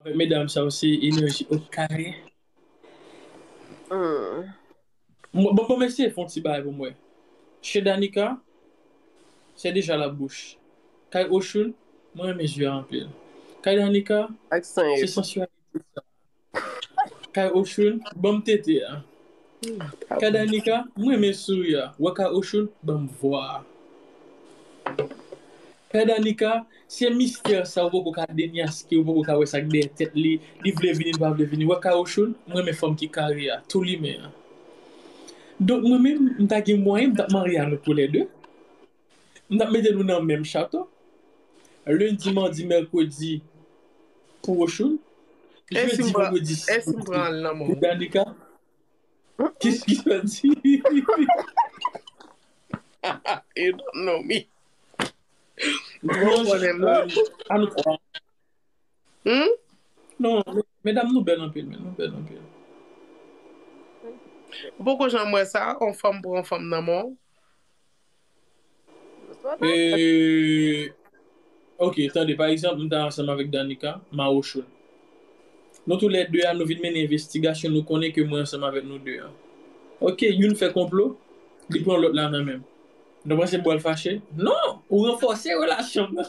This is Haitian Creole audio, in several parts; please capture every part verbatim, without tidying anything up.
Avèk medam sa yo, se enèji o kare. Hmm. Bon, bon, bon, mesye, fè yon ti bagay pou mwen. Chez Danica, c'est déjà la bouche. Kay Ochoun, mwen renmen zye a anpil. Kay Danica, Aksan se yo. Sensualite sa. Kay Ochoun, ban m tete a. Kay Danica, mwen renmen souri a. Wè Kay Ochoun, ban m vwa a. Kay Danica, se mistè sa ou poko ka denyaske, ou poko ka wè sa k dèyè tèt li, li vle vini, li pa vle vini. Wè Kay Ochoun, mwen renmen fanm ki kare a, tou limen an. Donk mwen menm, m ta gen mwayen, m t ap marye a nou toulède. M t ap mete nou nan menm chato. Lendi, madi, mèkredi pou Ochoun. E si Jedi, m pran vandredi, e si m pran l nan men pou w? Danica. Kis ki sa di? You don't know me. Bon, konnen m nan. A nou twa. Hmm? Non, men- medam nou bèl anpil, men nou bèl anpil. Ou poko janm wè sa, yon fanm pran yon fanm nan men w? E, ok, tande, pa egzanp, m ta ansanm avèk Danica, m a Ochoun. Nou toulède a, nou vin mennen envestigasyon, nou konnen ke mwen ansanm avèk nou de a. Ok, youn fè konplo, li pran lòt la nan men m. Nou panse m pral fache? Non, ou ranfòse relasyon m nan.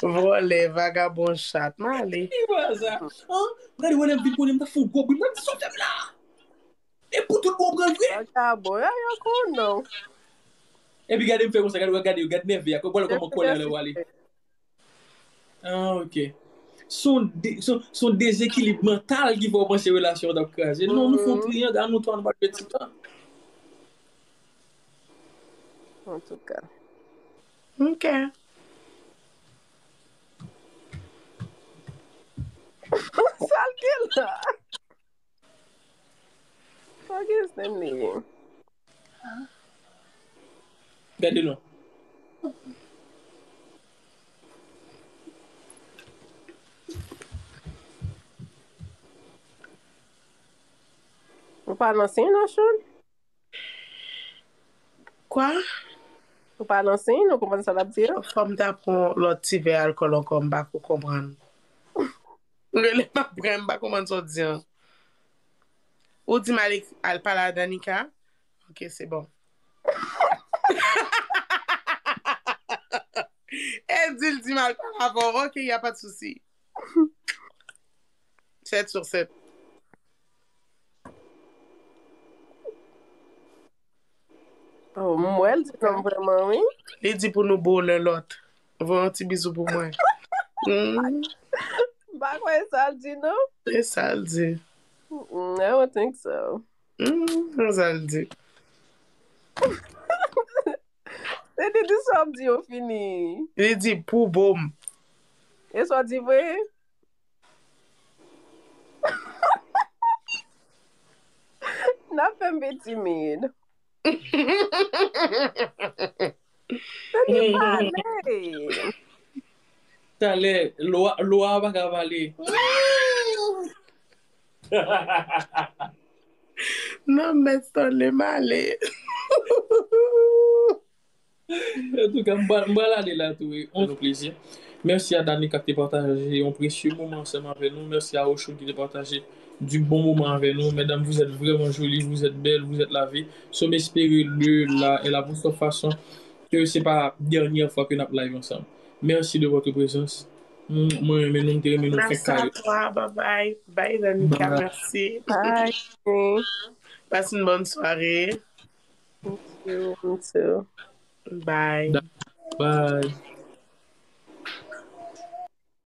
Vòlè, vagabon, chat, m ale. Ki bagay sa? An? Gade, wè lè m vin konnen m ta fè yon gwo bri, mwen di sa w fè m la. E pou tout bon pran vre. Vagabon, a yo konnen w. Epi gade m fè konsa, gade, gade, gade nève a, wè kòman kòlè a lè w ale. Ah, ok. Se yon de- se yon- se yon dezekilib mantal ki fè w panse relasyon an t ap kraze. Non, nou fè yon triyang, a nou twa nou pa pèdi tan. Antouka. Ok. Sa l gen la? Fuck is name nigga? Gade non. Ou pa nan siy non, Choun? Kwa? Ou pa nan siy, ou konprann sa l ap di yo? Fò m ta pran lòt ti vè alkòl ankò, m pa ko konprann. Rele m ap pran, m pa konprann sa w di an. Ou di m al, al pale a Danica? Ok, se bon. E di l di m al pale avè w. Ok, y a pas de souci. Sept sur sept. Oh, m wè l di non vrèman, wi. Li di pou nou bo len lòt. Voye yon ti bizou pou mwen. Hmm, M pa kwè sa l di, non. E sa l di. Mm, I don't think so. Hmm, e sa l di. Se li di sa w di yo fini. Li di pou bo m. E sa w di vre? N ap fè m vin timid. Se li pale. Talè, lwa, lwa pa ka pale. Non, mèt Stanley, m ale. Antouka, m pral m pral ale la tou, wi. On plezi. Mèsi a Danica ki te pataje yon presye moman ansanm avè nou. Mèsi a Ochoun ki te pataje du bon moment avè nou. Mesdames, vous êtes vraiment jolies, vous êtes belles, vous êtes la vie. So, m espere le la et la bonne façon que se pa dènyè fwa ke n ap live ansanm. Merci de votre présence. Mwen renmen nou, m te renmen nou fenk Merci à kare. Toi, bye bye. Bye, Danica, merci. Bye. Passe une bonne soirée. You too. Bye. Bye.